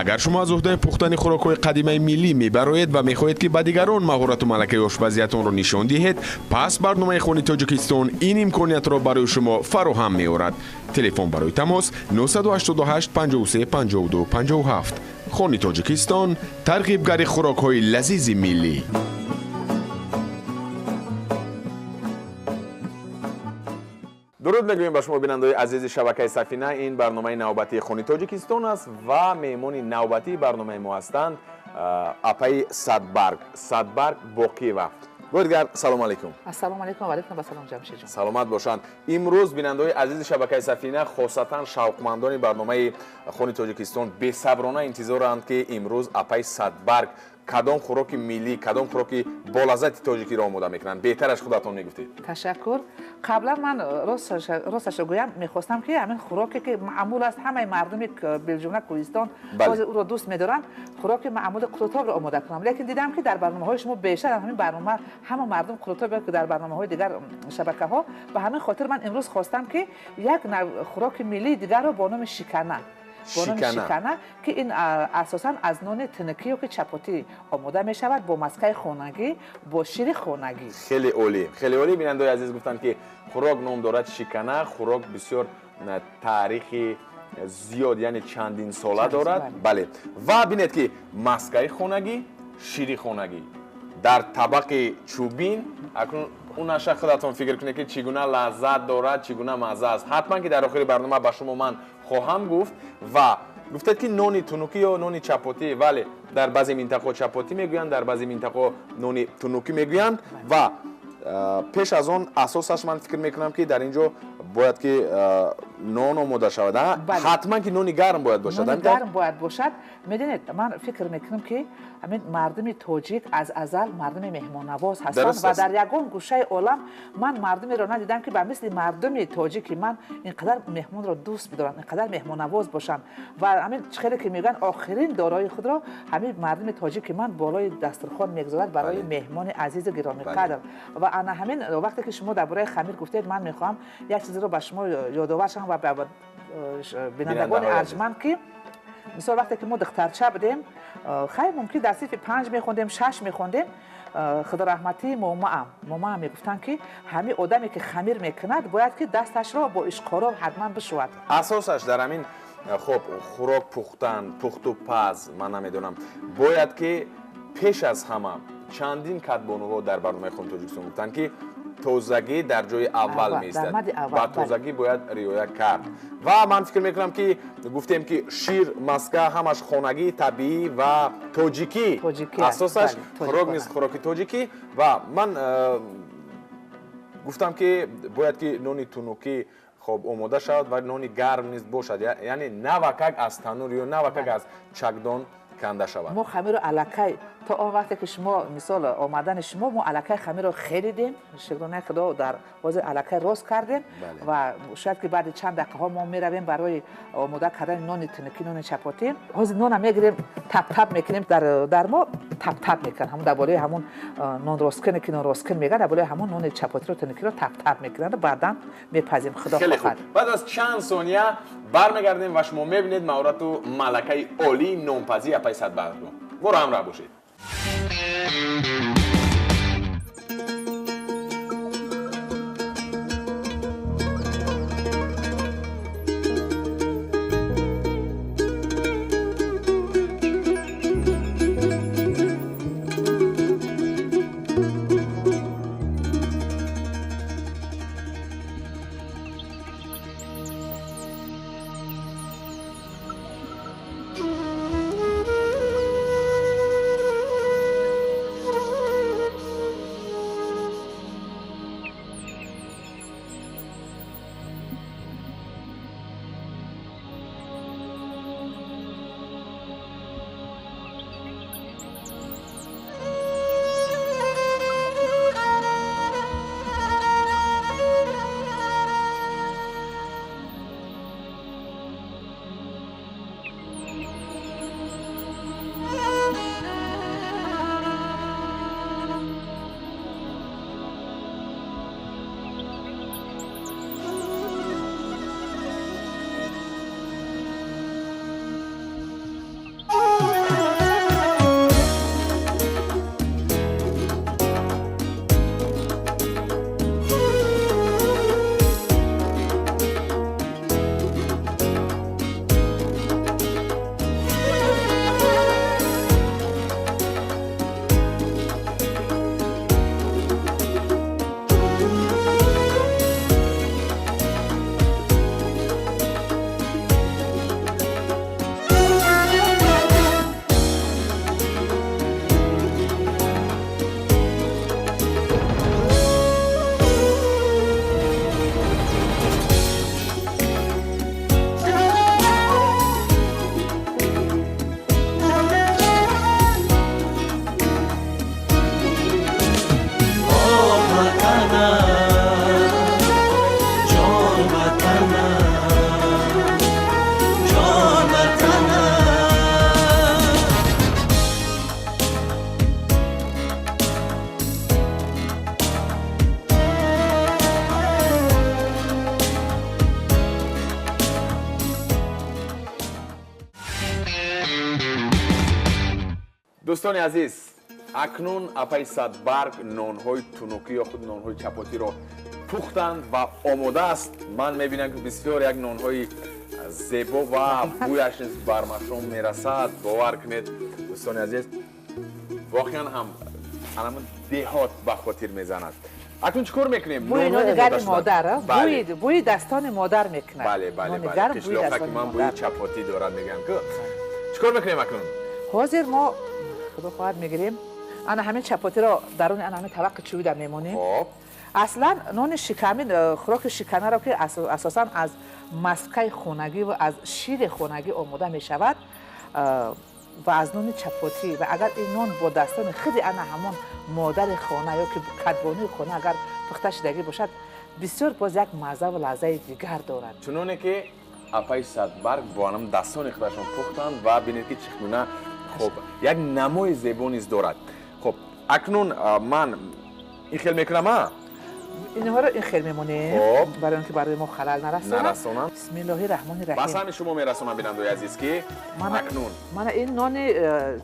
Агар шумо аз уҳдаи пухтани хӯрокҳои қадимаи миллӣ мебароед ва мехоҳед, ки ба дигарон маҳорату малакаи ошпазиятонро нишон диҳед, пас барномаи Хони Тоҷикистон ин имкониятро барои шумо фароҳам меорад. Телефон барои тамос 988 53 52 57. Хони Тоҷикистон, тарғибгари хӯрокҳои лазизи миллӣ. Дуруд мегӯем ба шумо, бинандаои азизи шабакаи Сафина. Ин барномаи навбатии Хони Тоҷикистон аст ва меҳмони навбатии барномаи мо ҳастанд апаи Садбарг, Садбарг Боқиева. Гӯдгар, салому алайкум. Ассалому алайкум ва алайкум ассалом, Ҷамшидҷон. Саломат бошанд. Имрӯз бинандаои азизи шабакаи Сафина, хосатан шавқмандони барномаи Хони Тоҷикистон, бесаброна интизоранд, ки имрӯз апаи Садбарг кадом хӯроки миллӣ, кадом хӯроки болаззати тоҷикиро омода мекунанд. Беҳтараш худатон мегуфтед. Ташаккур. Қаблан ман росташро гӯям, мехостам, ки ҳамин хӯроке, ки маъмул аст, ҳамаи мардуми, билҷумла кӯҳистон, ҳозир ӯро дӯст медоранд, хӯроки маъмули қурутобро омода кунам. Лекин дидам, ки дар барномаҳои шумо бештар ҳамин барнома ҳама мардум қурутоб, ки дар барномаҳои дигар шабакаҳо. Ба ҳамин хотир ман имрӯз хостам, ки як хӯроки миллии дигарро бо номи шикана, бо номи шикана, ки ин асосан аз нони тинукӣ ё ки чапотӣ омода мешавад, бо маскаи хонагӣ, бо шири хонагӣ. Хеле олӣ, хеле олӣ. Бинандаои азиз, гуфтанд, ки хӯрок ном дорад шикана. Хӯрок бисёр таърихи зиёд, яъне чандин сола дорад, бале. Ва бинед, ки маскаи хонагӣ, шири хонагӣ дар табақи чӯбин. Акнун унаша худатон фикр кунед, ки чӣ гуна лаззат дорад, чӣ гуна мазза аст. Ҳатман ки дар охири барнома ба шумо ман хоҳам гуфт. Ва гуфтед, ки нони тунукӣ ё нони чапотӣ. Вале дар баъзе минтақаҳо чапотӣ мегӯянд, дар баъзе минтақаҳо нони тунукӣ мегӯянд. Ва пеш аз он асосаш ман фикр мекунам, ки дар ин ҷо бояд ки нон омода шавад. Ҳатман ки нони гарм бояд бошад. Нони гарм бояд бошад. Медонед, ман фикр мекунам, ки ҳамин мардуми тоҷик аз азал мардуми меҳмоннавоз ҳастанд ва дар ягон гӯшаи олам ман мардумеро надидам, ки ба мисли мардуми тоҷики ман ин қадар меҳмонро дӯст бидоранд, ин қадар меҳмоннавоз бошанд. Ва ҳамин хеле ки мегӯянд, охирин дорои худро ҳамин мардуми тоҷики ман болои дастурхон мегузорад барои меҳмони азизу гиромиқадр. Ва ана ҳамин вақте ки шумо дар бораи хамир гуфтед, ман мехоҳам як чизеро ба шумо ёдовар шавам ва ба бинандагони арҷманд, ки мисол вақте ки мо духтарча будем, хайр, мумкин дар синфи панҷ мехондем, шаш мехондем, худораҳматии момаам мегуфтанд, ки ҳамин одаме, ки хамир мекунад, бояд ки дасташро бо ишқороб ҳатман бишӯяд. Асосаш дар ҳамин, хоб, хӯрок пухтан, пухту паз, ман намедонам, бояд ки пеш аз ҳама, чандин кадбонуҳо дар барномаи Хони Тоҷикистон гуфтанд, ки тозагӣ дар ҷои аввал меистад ва тозагӣ бояд риоя кард. Ва ман фикр мекунам, ки гуфтем, ки шир, маска ҳамаш хонагӣ, табиӣ ва тоҷикӣ. Асосаш хӯрок низ хӯроки тоҷикӣ. Ва ман гуфтам, ки бояд ки нони тунукӣ, хоб, омода шавад ва нони гарм низ бошад, яъне навакак аз танур ё навакак аз чакдон канда шавад. Мо хамиро аллакай то он вақте ки шумо, мисол, омадани шумо, мо аллакай хамиро хелидем, шукронаи Худо, дар ҳозир аллакай рост кардем. Ва шояд ки баъди чанд дақиқаҳо мо меравем барои омода кардани нони тунукӣ, нони чапотӣ. Ҳозир нона мегирем, таптап мекунем. Дар мо таптап мекунанд, ҳамон дар болои ҳамон нонросткуне, ки нонросткун мегӯянд, дар болои ҳамон нони чапотиро, тунукиро таптап мекунанд, баъдан мепазем, Худо хоҳад. Баъд аз чанд сония бармегардем ва шумо мебинед маҳорату малакаи олии нонпазии апаи Садбаргро. Моро ҳамроҳ бошед. Дӯстони азиз, акнун апаи Садбарг нонҳои тунукӣ ё худ нонҳои чапотиро пухтанд ва омода аст. Ман мебинам, ки бисёр як нонҳои зебо ва бӯяш низ бар машом мерасад. Бовар кунед, дӯстони азиз, воқеан ҳам анамун деҳот ба хотир мезанад. Акнун чӣ кор мекунем? Бӯи нони гарми модар, бӯи дастони модар мекунад. Бале, бале, бале, қишлоқа ки ман бӯи чапотӣ дорад, мегӯям ку. Чӣ кор мекунем акнун? Ҳозир мо, худо хоҳад, мегирем ана ҳамин чапотиро даруни ана ҳамин табақи чӯбида мемонем. Аслан нони шикамин, хӯроки шиканаро, ки асосан аз маскаи хонагӣ ва аз шири хонагӣ омода мешавад ва аз нони чапотӣ, ва агар ин нон бо дастони худи ана ҳамон модари хона ё ки кадбонуи хона агар пухта шудагӣ бошад, бисёр боз як маззаву лаззаи дигар дорад. Чуноне ки апаи Садбарг бо анам дастони худашон пухтанд ва бинед, ки чӣ гуна хуб як намои зебо низ дорад. Хуб, акнун ман ин хел мекунам, а? Инҳоро ин хел мемонем, барои он ки барои мо халал нарасонанд. Бисмиллоҳи раҳмони раҳим. Ба саҳми шумо мерасонам, бинандаои азиз, ки акнун мана ин нони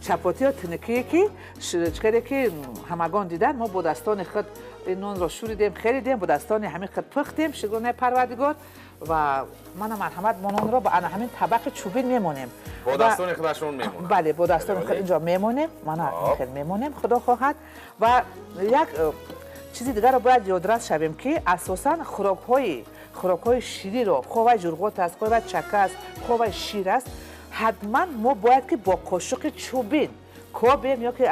чапотиё тинукие, ки чӣ ки ҳамагон дидан, мо бо дастони худ ин нонро шӯридем, хелидем, бо дастони ҳамин худ пухтем, шукронаи Парвардигор. Ва мана, марҳамат, мо нонро ба ана ҳамин табақи чӯбин мемонем. Бо дастони худашон мемонанд. Бале, бо дастони худ инҷо мемонем, мана ин хел мемонем, худо хоҳад. Ва як чизи дигарро бояд ёдрас шавем, ки асосан хӯрокҳои шириро, хоҳ вай ҷурғот аст, хоҳ вай чака аст, хоҳ вай шир аст, ҳатман мо бояд ки бо қошуқи чӯбин кобем ё ки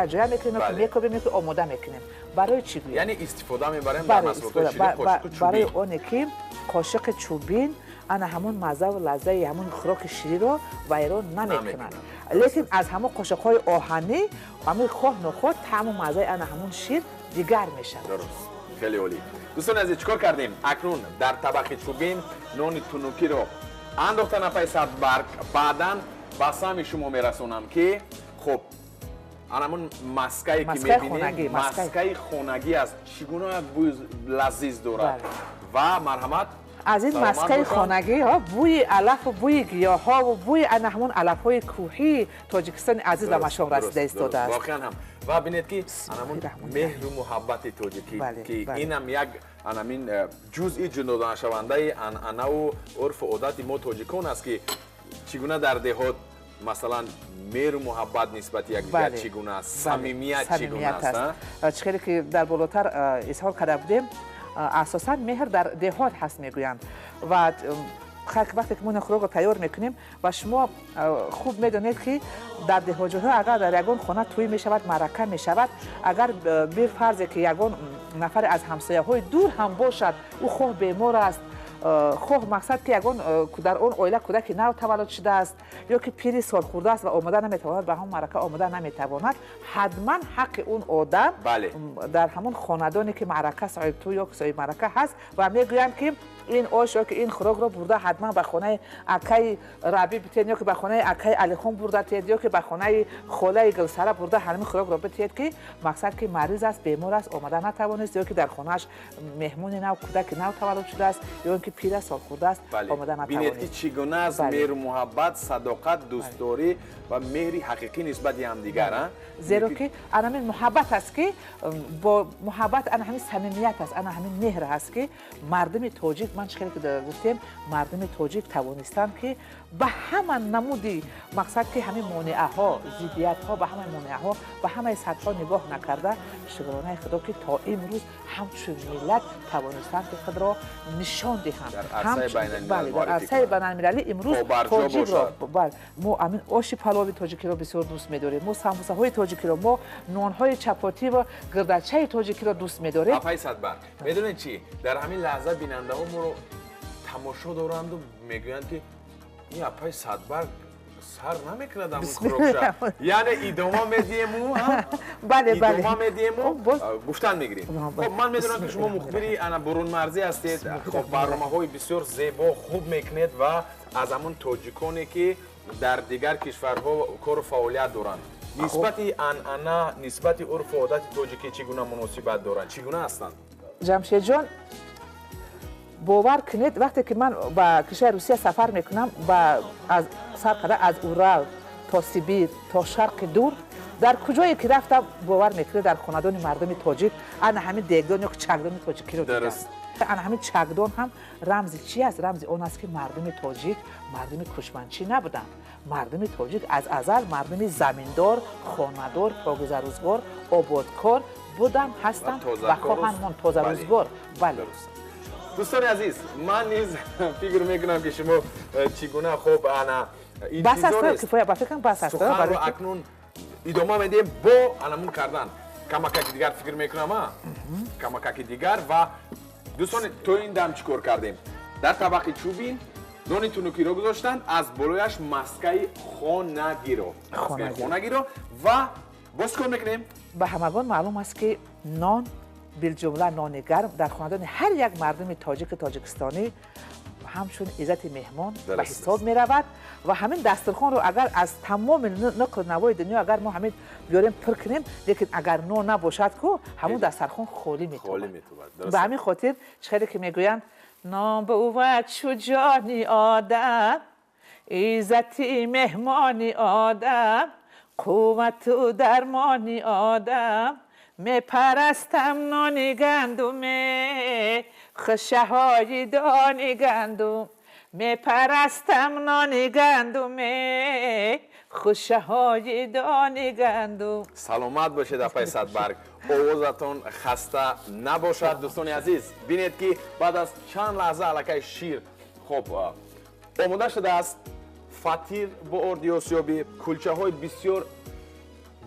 якҷоя мекунем, ё ки мекобем, ё ки омода мекунем. Барои чӣ гӯем? Яъне истифода мебарем дар маҳсулотҳои ширӣ қошуқи чӯбин. Барои оне ки қошуқи чӯбин ана ҳамон маззаву лаззаи ҳамон хӯроки шириро вайрон намекунад. Лекин аз ҳамон қошуқҳои оҳанӣ ҳамин хоҳ нохоҳ таъму маззаи ана ҳамон шир дигар мешавад. Дуруст, хеле олӣ. Дӯстони азиз, чӣ кор кардем? Акнун дар табақи чӯбин нони тунукиро андохтан апаи Садбарг. Баъдан ба саҳми шумо мерасонам, ки хуб анамун маскае ки мебинем, маскаи хонагӣ аст, чӣ гуна як бӯи лазиз дорад. Ва марҳамат. Аз ин маскаи хонагӣ бӯи алафу бӯи гиёҳҳову бӯи ана ҳамон алафҳои кӯҳии Тоҷикистони азиз ба машом расида истодааст. Воқеан ҳам. Ва бинед, ки анамун меҳру муҳаббати тоҷикӣ, ки инам як анамин ҷузъи ҷудонашавандаи анъанаву урфу одати мо тоҷикон аст, ки чӣ гуна дар деҳот, масалан, меҳру муҳаббат нисбати якдигар чӣ гуна аст, самимият чӣ гуна аст. Чӣ хеле ки дар болотар изҳор карда будем, асосан меҳр дар деҳот ҳаст, мегӯянд. Ва вақте ки мо ин хӯрокро тайёр мекунем, ва шумо хуб медонед, ки дар деҳотҷойҳо агар дар ягон хона тӯй мешавад, маърака мешавад, агар бифарзе ки ягон нафаре аз ҳамсояҳои дур ҳам бошад, ӯ хоҳ бемор аст, хоҳ мақсад ки ягон дар он оила кӯдаки нав таваллуд шудааст ё ки пири солхӯрда аст ва омода наметавонад, ба ҳамон маърака омода наметавонад, ҳатман ҳаққи он одам дар ҳамон хонадоне ки маърака соҳибтӯй ё соҳиби маърака ҳаст, ва мегӯянд, ки ин ош ё ки ин хӯрокро бурда ҳатман ба хонаи акаи Рабӣ битиҳед, ё ки ба хонаи акаи Алихон бурда тиҳед, ё ки ба хонаи холаи Гулсара бурда ҳамин хӯрокро битиҳед, ки мақсад ки мариз аст, бемор аст, омада натавонист, ё ки дар хонааш меҳмони нав, кӯдаки нав таваллуд шудааст, ё ин ки пир аст, солхӯрда аст, омода натавонист. Бинед, ки чӣ гуна аст меҳру муҳаббат, садоқат, дӯстдорӣ ва меҳри ҳақиқӣ нисбати ҳамдигар. Зеро ки ана ҳамин муҳаббат аст, ки бо муҳаббат ана ҳамин самимият аст, ана ҳамин меҳр аст, ки мардуми тоҷик, ман чӣ хеле ки гуфтем, мардуми тоҷик тавонистанд, ки ба ҳама намуди мақсад ки ҳамин монеаҳо, зиддиятҳо, ба ҳамаи монеаҳо, ба ҳамаи садҳо нигоҳ накарда, шукронаи Худо, ки то имрӯз ҳамчун миллат тавонистанд, ки худро нишон диҳанд дар арсаи байналмилалӣ. Имрӯз тоҷикро мо ҳамин оши палови тоҷикиро бисёр дӯст медорем, мо самбусаҳои тоҷикиро, мо нонҳои чапотӣ ва гирдачаи тоҷикиро дӯст медорем. Апаи Садбарг, медонед чӣ? Дар ҳамин лаҳза бинандаҳо моро тамошо доранду мегӯянд, ки ин апаи Садбарг сар намекунад ҳамун хӯрокша. Яъне идома медиҳему, идома медиҳему, гуфтан мегирем. Хоб, ман медонам, ки шумо мухбири ана бурунмарзӣ ҳастед. Хоб, барномаҳои бисёр зебо, хуб мекунед ва аз ҳамун тоҷиконе, ки дар дигар кишварҳо кору фаъолият доранд, нисбати анъана, нисбати урфу одати тоҷикӣ чӣ гуна муносибат доранд, чӣ гуна ҳастанд? Ҷамшедҷон, бовар кунед, вақте ки ман ба кишвари Русия сафар мекунам, сар карда аз Урал То Сибир, то Шарқи Дур, дар куҷое ки рафтам, бовар мекунед, дар хонадони мардуми тоҷик ана ҳамин дегдон ё чакдони тоҷикиро дидам. Ана ҳамин чакдон ҳам рамзи чи аст? Рамзи он аст, ки мардуми тоҷик мардуми кӯчманчӣ набуданд. Мардуми тоҷик аз азал мардуми заминдор, хонадор, покизарӯзгор, ободкор буданд, ҳастанд ва хоҳанд монд. Тозарӯзгор, бале. Дӯстони азиз, ман низ фикр мекунам, ки шумо чӣ гуна хуб ана бас аст, кифоя, ба фикрам, бас аст. Суханро акнун идома медиҳем бо анамун кардан камакаки дигар, фикр мекунам, камакаки дигар. Ва дӯстони, то ин дам чӣ кор кардем? Дар табақи чӯбин нони тунукиро гузоштанд, аз болояш маскаи хонагиро ва боз чӣ кор мекунем? Ба ҳамагон маълум аст, ки нон, билҷумла нони гарм, дар хонадони ҳар як мардуми тоҷику тоҷикистонӣ ҳамчун иззати меҳмон ба ҳисоб меравад. Ва ҳамин дастурхонро агар аз тамоми нақлу навои дунё агар мо ҳамин биёрем, пур кунем, лекин агар нон набошад ку, ҳамун дастархон холӣ метобад. Ба ҳамин хотир, чӣ хеле ки мегӯянд: «Нон бувад чу ҷони одам, иззати меҳмони одам, қуввату дармони одам. Мепарастам нони гандуме, хушаҳои дони гандум, мепарастам нони гандуме, хушаҳои дони гандум». Саломат бошед, апаи Садбарг, овозатон хаста набошад. Дӯстони азиз, бинед, ки баъд аз чанд лаҳза аллакай шир хоб омода шудааст, фатир бо орди осиёбӣ, кулчаҳои бисёр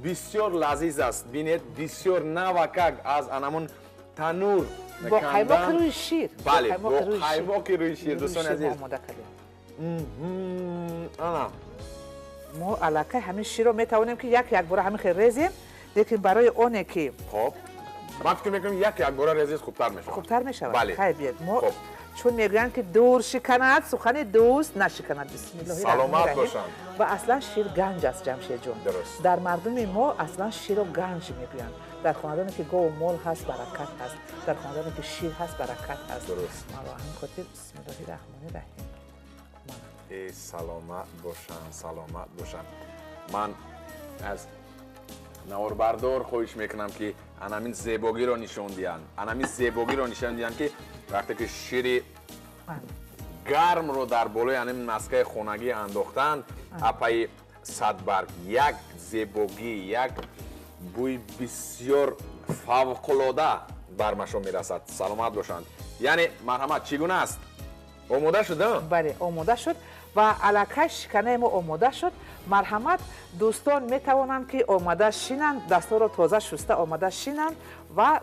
бисёр лазиз аст. Бинед, бисёр навакак аз анамун танур. Бо қаймоқи рӯи шир. Бале, бо қаймоқи рӯи шир, дӯстони азиз. Омода кардем. Ана. Мо аллакай ҳамин ширро метавонем, ки як якбора ҳамин хел резем, лекин барои оне ки Хоб, ман фикр мекунам, як якбора резед, хубтар мешавад. Хубтар мешавад. Бале. Хайр, биед мо, чун мегӯянд, ки дур шиканад, сухани дӯст нашиканад. Бисмиллоҳи Саломат бошанд. Ва аслан шир ганҷ аст, Ҷамшедҷон. Дар мардуми мо аслан широ ганҷ мегӯянд. Дар хонадоне ки гову мол ҳаст, баракат ҳаст, дар хонадоне ки шир ҳаст, баракат ҳаст. Ва ҳамин хотир, бисмиллоҳи раҳмони раҳим. Э, саломат бошанд, саломат бошанд. Ман аз наворбардор хоҳиш мекунам, ки анамин зебогиро нишон диҳанд, анамин зебогиро нишон диҳанд, ки вақте ки шири гармро дар болои анамин маскаи хонагӣ андохтанд апаи Садбарг, як зебогӣ, як бӯи бисёр фавқулода бар машом мерасад. Саломат бошанд. Яъне, марҳамат, чӣ гуна аст, омода шуда? Бале, омода шуд ва аллакай шиканаи мо омода шуд. Марҳамат, дӯстон метавонанд, ки омада шинанд, дастҳоро тоза шуста омада шинанд ва